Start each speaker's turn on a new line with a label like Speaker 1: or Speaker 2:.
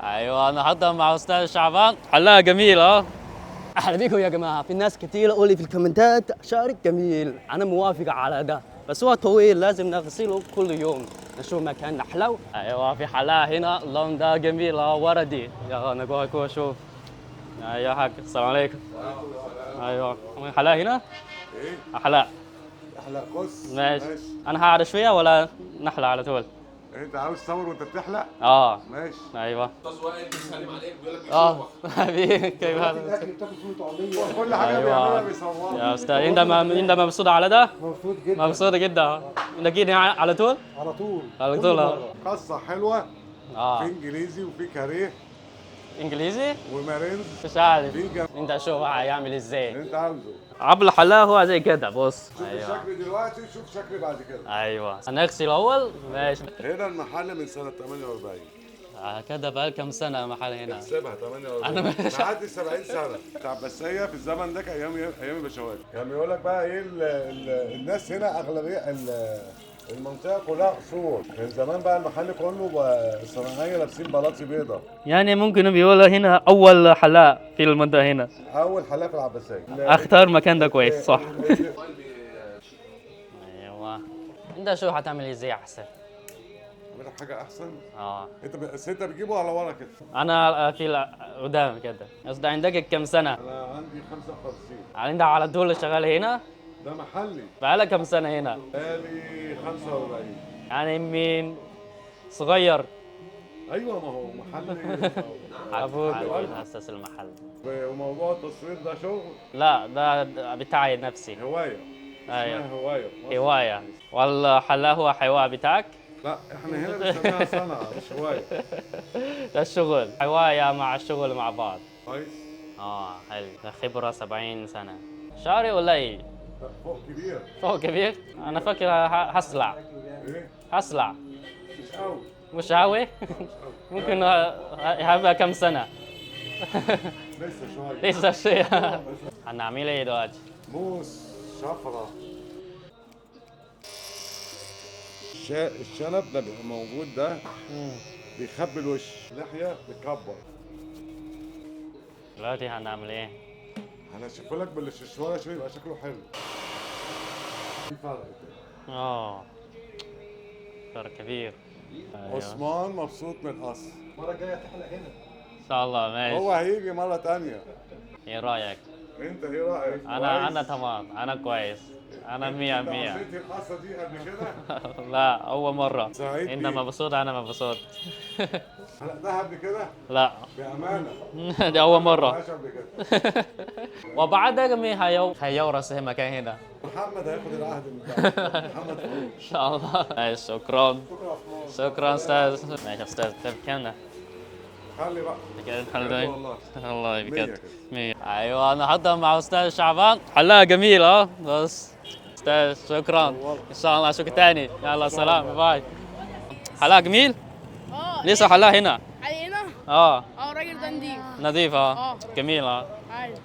Speaker 1: ايوه النهارده مع استاذ شعبان، حلاقه جميل.
Speaker 2: اهلا بيكم يا جماعة. في ناس كتير قولي في الكومنتات شعرك جميل، انا موافق على ده، بس هو طويل لازم نغسله كل يوم. نشوف مكان نحلو.
Speaker 1: ايوه في حلاقه هنا، اللون ده جميل، وردي. يلا نروح اشوف. ايوه يا حاج، السلام عليكم. ايوه حلاقه هنا؟
Speaker 3: ايه؟
Speaker 1: حلاق.
Speaker 3: احلق قص.
Speaker 1: ماشي. انا هقعد شوية ولا نحلق على طول؟
Speaker 3: انت عاوز تصور وانت بتحلق؟
Speaker 1: اه.
Speaker 3: ماشي.
Speaker 1: ايوه.
Speaker 4: استاذ وائل بيسلم عليك بيقول لك
Speaker 1: حبيبي، كيف حالك؟
Speaker 5: الاكل بتاكل فول وطعميه.
Speaker 3: كل حاجة
Speaker 1: أيوة.
Speaker 3: بيعملها بيصورها.
Speaker 1: يا استاذ، انت ما انت مبسوط على ده؟
Speaker 5: مبسوط جدا.
Speaker 1: مبسوط جدا. انت جيت على طول؟
Speaker 5: على طول.
Speaker 1: على
Speaker 5: كل
Speaker 1: طول.
Speaker 5: مرة.
Speaker 3: قصة حلوة. في انجليزي وفي كاريه.
Speaker 1: انجليزي؟
Speaker 3: ومارينز.
Speaker 1: مش عارف.
Speaker 3: في جم...
Speaker 1: انت شوف هيعمل ازاي.
Speaker 3: اللي انت عاوزه.
Speaker 1: عبد الحلاق هو زي كده، بص.
Speaker 3: شوف الشكل دلوقتي وشوف شكل بعد كده.
Speaker 1: ايوه هنغسل اول. ماشي.
Speaker 3: هنا المحل من سنة 48.
Speaker 1: كده بقى كم سنة محل هنا؟
Speaker 3: احسبها 48.
Speaker 1: أنا مش-
Speaker 3: معدي 70 سنة. العباسية في الزمن ده كان ايام البشوات. كان بيقول لك بقى ايه ال الناس هنا اغلبية المنطقة كلها قصور. كان زمان بقى المحل كله الصناعية لابسين بلاطي بيضة.
Speaker 1: يعني ممكن بيقولوا هنا اول حلاق في المنطقة هنا.
Speaker 3: اول حلاق في العباسية.
Speaker 1: اختار مكان ده كويس، صح؟ ايوه انت شو هتعمل ازاي احسن؟
Speaker 3: اعمل لك حاجة احسن. انت بس انت بتجيبه على ورا كده.
Speaker 1: انا في قدام كده. قصدي عندك كم سنة؟
Speaker 3: انا عندي 55.
Speaker 1: انت على طول شغال هنا؟
Speaker 3: ده محلي.
Speaker 1: بقالك كم سنة هنا؟
Speaker 3: بقالي 45.
Speaker 1: يعني من صغير.
Speaker 3: ايوه ما هو محلي.
Speaker 1: ابوك اسس المحل.
Speaker 3: وموضوع التصوير ده شغل؟
Speaker 1: لا ده بتاعي نفسي.
Speaker 3: هواية.
Speaker 1: ايوه
Speaker 3: اسمها هواية.
Speaker 1: هواية. والحلاق هو هواية بتاعك؟
Speaker 3: لا احنا هنا بنسميها صنعه مش هواية.
Speaker 1: ده الشغل، هواية مع الشغل مع بعض.
Speaker 3: كويس.
Speaker 1: حلو. ده خبره 70 سنة. شعري قليل.
Speaker 3: لا، فوق كبير.
Speaker 1: فوق كبير؟ انا فاكر هصلع.
Speaker 3: ايه؟
Speaker 1: هصلع.
Speaker 3: مش قوي.
Speaker 1: مش قوي؟ ممكن هبقى كم سنة؟
Speaker 3: لسه شوية.
Speaker 1: لسه شيء. هنعمل ايه دلوقتي؟
Speaker 3: موس شفرة. الشنب ده بيبقى موجود، ده بيخبي الوش، لحية بتكبر.
Speaker 1: دلوقتي هنعمل ايه؟
Speaker 3: هنشوفه لك بالششوار عشان يبقى شكله حلو. في فرق كده.
Speaker 1: فرق كبير. أيوة.
Speaker 3: عثمان مبسوط من القص.
Speaker 5: المرة الجاية تحلق هنا
Speaker 1: ان شاء الله. ماشي.
Speaker 3: هو هيجي مرة تانية.
Speaker 1: ايه رأيك؟
Speaker 3: انت ايه رأيك؟
Speaker 1: انا تمام، انا كويس، انا 100 100.
Speaker 3: قصيت القصة دي قبل كده؟
Speaker 1: لا اول مرة.
Speaker 3: سعيد
Speaker 1: انت
Speaker 3: بيك.
Speaker 1: مبسوط، انا مبسوط.
Speaker 3: حلقتها قبل كده؟
Speaker 1: لا.
Speaker 3: بأمانة.
Speaker 1: دي اول مرة.
Speaker 3: ما قبل كده.
Speaker 1: وبعدك مين هيورث مكان هنا؟
Speaker 3: محمد هياخد العهد من بعد. محمد فاروق.
Speaker 1: ان شاء الله. ماشي، شكرا. شكرا استاذ. ماشي يا استاذ. طيب كم
Speaker 3: خلي بقى.
Speaker 1: كده الحمد
Speaker 3: والله.
Speaker 1: الله
Speaker 3: مية
Speaker 1: بجد
Speaker 3: كده.
Speaker 1: 100. ايوه النهارده مع استاذ شعبان، حلاقه جميل. بس استاذ شكرا، ان شاء الله اشوفك تاني. يلا سلام، باي. حلاقه جميل؟ لسه حلاق هنا؟
Speaker 6: علينا؟
Speaker 1: اه.
Speaker 6: الراجل ده نضيف.
Speaker 1: نظيف. جميل.
Speaker 6: ايوه.